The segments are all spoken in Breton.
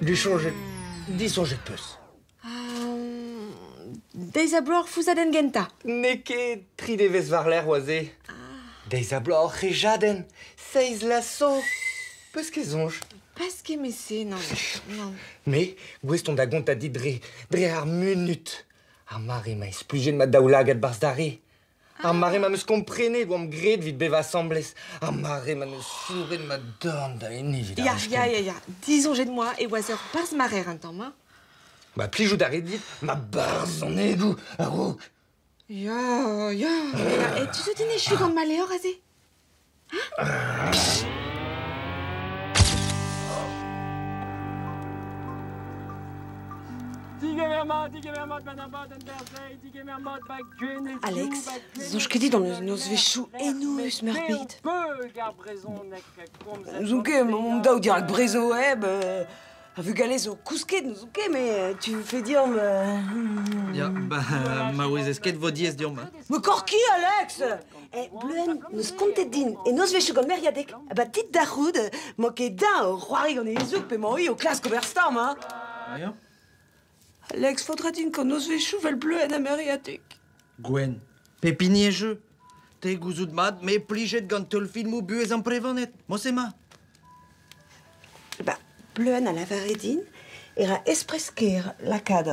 Disoñjet, disoñjet 'peus. Deiz-ha-bloaz ar fouzhadenn gentañ. N'eo ket tri devezh war-lerc'h oa se. Deiz-ha-bloaz hor c'hejadenn, seizh vloaz zo. Peus ket soñj? Pas kement-se, nann. Nann. Me, gouest on da gontañ dit dre, dre ar munud. Ar mare ma splujet ma daoulagad 'barzh da re. Ar mare ma 'm eus komprenet oamp graet evit bevañ asambles. Ar mare ma 'neus souret ma dorn da ene evit ar Ya, wech ya, kentañ. ya, ya. Disoñjet 'moa e oas ur barzh-marer un tamm, hein. Ba plijout a rit dit ma barzhonegoù a-raok. Ya, ya. E tu zo din echu gant ma levr aze? Alex, soñj ket dit hon eus nozvezhioù enoeus meurbet. N'ouzon ket, omp daou dirak Brezhoweb, ar vugale zo kousket, n'ouzon ket, mais tu fais dire... Ya, ba, ma ouezez ket vo diaes deomp. Hein. Me korki, Alex Eh, Bleuenn, n'eus kontet din e nozvezhioù gant Meriadeg. Ah ba dit da c'hoût, 'mañ ket dañ o c'hoari gant e zoug pe 'mañ-hi o klask ober stamm, hein. Ah ya? Alex, faotra din gant nozvezhioù 'vel Bleuenn ha Meriadeg. Gwenn, pep hini e jeu. Te gouzout mat, me plijet gant teulfilmoù buhez amprevaned. Mosse ma. Ba, Bleuenn a lavare din e ra espres-kaer lakaat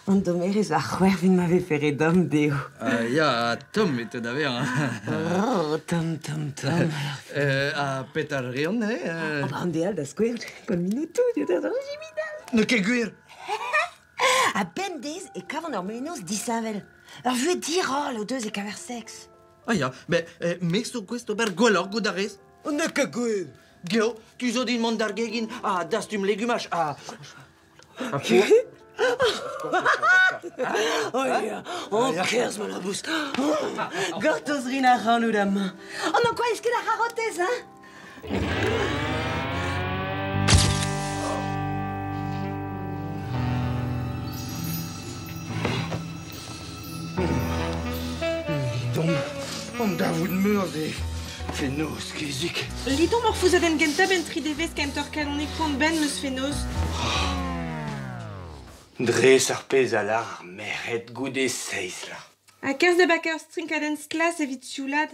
an dommerez ar c'hwervin ma vefe re domm dezho. Ya, tomm e teu da vezañ. Oh, tomm, tomm, tomm. Ha petra reont neuze? Oh, ba, an deal da skouer, gant minotoù, N'eo ket gwir. Ha bemdez e kavan ur mennozh disheñvel. Ur vuhez diroll o deus e-keñver seks. Ah ya, met me zo gouest d'ober gwelloc'h goût a rez. N'eo ket gwir. Geo, tu zo din mont d'ar gegin ha dastum legumaj ha... Ha pour Oh ya, oh kerzh ma labous. Gortoz rin ac'hanout amañ. Oh n'ankouaez ket ar c'harotez, hein? Lidomp an darvoud meur-se. Fenoz, kezig. Lidomp hor fouzadenn gentañ 'benn tri devezh kentoc'h kalonek poan-benn 'm eus fenoz. Dres ar pezh a lâr ar merc'hed goude seizh vloaz. Ha kerzh da bakañ ur strinkadenn sklas evit sioulaat.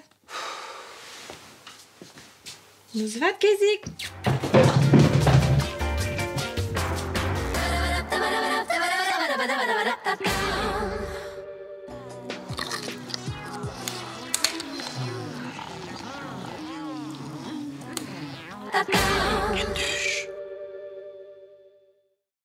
Noz vat, kezig!